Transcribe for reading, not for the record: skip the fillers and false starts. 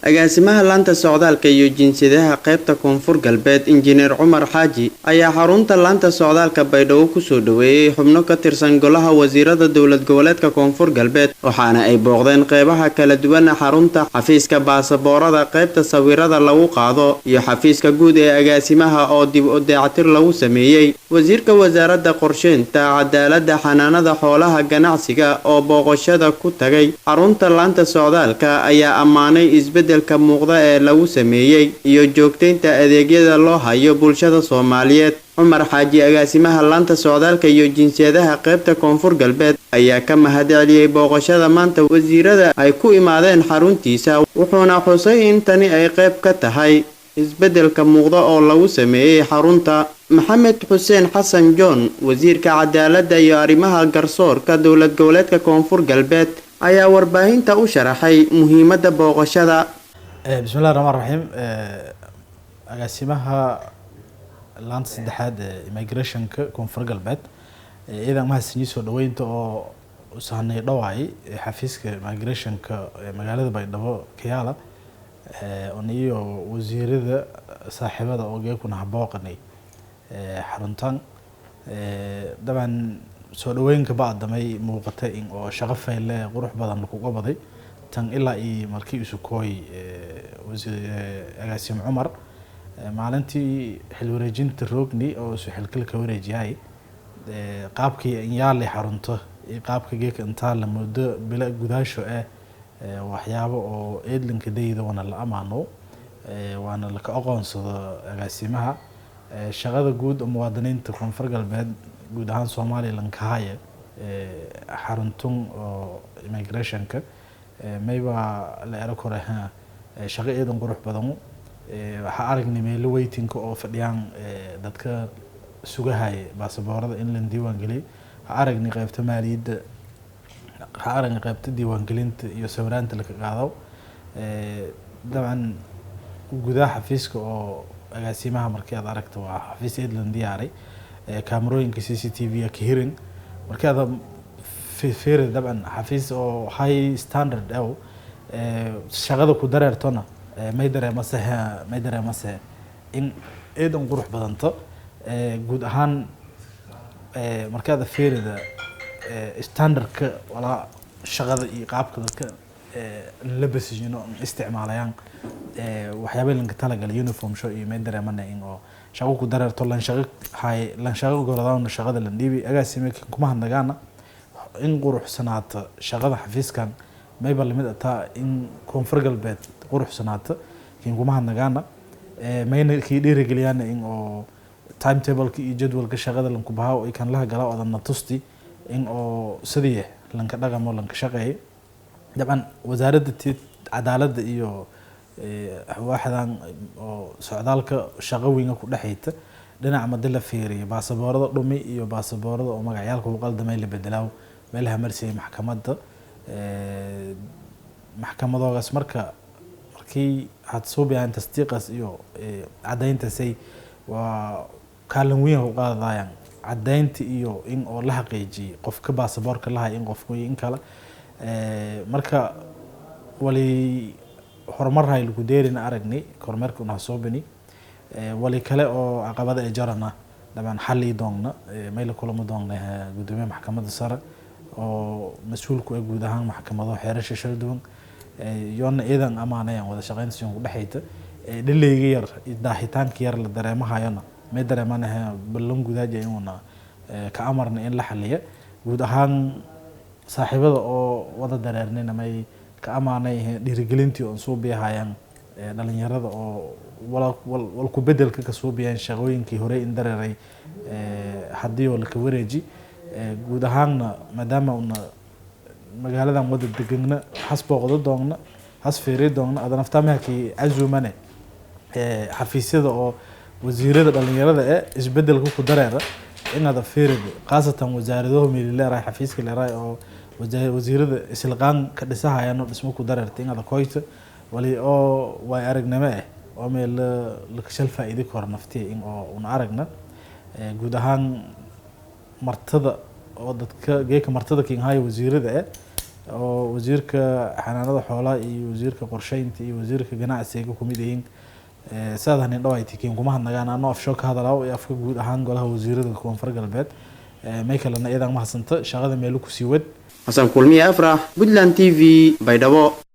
Agaasimaha laanta socdaalka iyo jinsiyadaha qaybta Koonfur Galbeed, Injineer Cumar Xaaji, ayaa xarunta laanta socdaalka Baydhabo kusoo dhoweeyey xubno ka tirsan golaha wasiirada dowlad goboleedka Koonfur Galbeed, waxaana ay booqdeen qeybaha kala duwan xarunta: xafiiska baasaboorada, qaybta sawirada lagu qaado iyo xafiiska guud ee agaasimaha oo dib u dayactir lagu sameeyey. Wasiirka wasaaradda qorsheynta, cadaaladda, xanaanada xoolaha, ganacsiga oo booqashada ku tagay xarunta laanta socdaalka ayaa ammaanay isbeddelka muuqda ee lagu sameeyey iyo joogteynta adeegyada loo hayo bulshada Soomaaliyeed. Cumar Xaaji, agaasimaha laanta socdaalka iyo jinsiyadaha qaybta Koonfur Galbeed, ayaa ka mahadceliyey booqashada maanta wasiirada ay ku imaadeen xaruntiisa, wuxuuna xusay in tani ay qayb ka tahay isbeddelka muuqda oo lagu sameeyey xarunta. Maxamed Xuseen Xasan John, wasiirka cadaaladda iyo arrimaha garsoorka dowlad goboleedka Koonfur Galbeed, ayaa warbaahinta u sharaxay muhiimadda booqashada. Bismillahi raxmaan raxiim. Agaasimaha laanta saddexaad ee immigrationka Koonfur Galbeed, ciidan mahadsanyi soo dhaweynta oo usahanay dhawaay xafiiska immigrationka ee magaalada Baydhabo Kiyaala iyo wasiirada saaxiibada oo geekuna habooqanay xaruntan. Dabcan soo dhaweynka bacdamay muuqata in oo shaqo fayle qurux badan lagu qabaday tan ilaa iyo markii isu kooy agaasim Cumar maalintii xil wareejinta roogni oo isu xilkal ka wareejiyay, qaabkii inyaali xarunto iyo qaabka geeka intaa la muddo bila gudaasho waxyaabo oo eedlinka dayda waana la amaano waana laka aqoonsado agaasimaha shaqada guud oo muwaadiniinta Koonfur Galbeed, guud ahaan Soomaaliya lankahaya xaruntun oo immigrationka mayba la ero kore shaqo eedan qurux badan. Waxaa aragnay meelo waitingka oo fadhiyaan dadka sugahaya baasaboorada in la diiwaan geliyay. Waxaa aragnay qaybta maaliyadda, waxaa aragnay qaybta diiwaangelinta iyo sawiraanta laka qaado. Dabcan gudaha xafiiska oo agaasimaha markii aad aragto waa xafiis eedlan diyaaray, kaamarooyinka CCTV ka hirin. Markii aad fiiri, dabcan xafiis oo high standard aw shaqada ku dareertona may dareemase in eedan qurux badanto guud ahaan. Markii aad fiirida standardka walaa shaqada iyo qaabka dadka la basijino isticmaalayaan waxyaaba lanka talagalay uniform show iyo may dareemana in oo shaqo ku dareerto lan shaqo hay lan shaqo gorodaan shaqada lan dhiibi. Agaasime kuma hadnagaana in quruxsanaata shaqada xafiiskan mayba lamid ataa in Koonfur Galbeed quruxsanaata kin kuma hadnagaana mayna kii dhiirigeliyaana in oo timetableka iyo jadwalka shaqada lanku bahaa kan laha gala odan tusti in oo sidii lanka dhaqamo lanka shaqeeyo. Dabcan wasaaradda cadaaladda iyo waaxdan oo socdaalka shaqo weyna ku dhexayta dhinaca madi la fiiriyo baasaboorada dhumi iyo baasaboorada oo magacyaalka u qaldamay la bedelaaw meelaha marsiyay maxkamadda maxkamadoogaas. Marka markii had suubiyaan tasdiiqaas iyo caddayntaasay waa kaalin weyn ku qaadayaan caddaynta iyo in oo la xaqiijiyay qofka baasaboorka lahay in qofku in kale. Marka wali horumar hay lagu deerina aragnay kormeerka una suubini. Wali kale oo caqabada ay jarana dabcan xalli doonna may la kulamo doonna gudoomiyaha maxkamadda sare oo mas-uulku ah guud ahaan maxkamado xeerasha kala duwan yoona iidan amaanayaan wada shaqeynta si ku dhexayta. Dhileyga yar daahitaanka yar la dareemahayona may dareemanaha ballan gudaaja inuuna ka amarna in la xaliya. Guud ahaan saaxiibada oo wada dareernayna may ka amaanay dhiirigelintii oon suubiyahayaan dhalinyarada oo walku bedelka ka suubiyaan shaqooyinkii horey in dareeray haddii oo laka wareeji. Guud ahaanna maadaama una magaaladan wada degana has booqdo doonna, has fiiri doonna ada naftaamahakii cazumane xafiisyada oo wasiirada dhalinyarada ee isbedelka ku dareera inaad fiirida, khaasatan wasaaradaho meeli leerahay xafiiska leerahay oo wasiirada isilqaan ka dhisahayaan oo dhismo ku dareerta inaad koyto wali oo waay aragnimo ah oo meel lakashal faa'iidi karo naftiya in oo una aragna. Guud ahaan martada oo dadka geeka martada kinhayo wasiirada Oo wasiirka xanaanada xoolaha iyo wasiirka qorsheynta iyo wasiirka ganacsiga kumid yihiin. Sidaad hanin dhaw ay tikiin kuma hadnagaan anoo afshoo ka hadalaaw iyo afka guud ahaan golaha wasiirada Koonfur Galbeed. May kalena iyadan mahadsanta, shaqada meelo kusii wad. Xasan Kulmiye Afrax, Puntland TV, Baydhabo.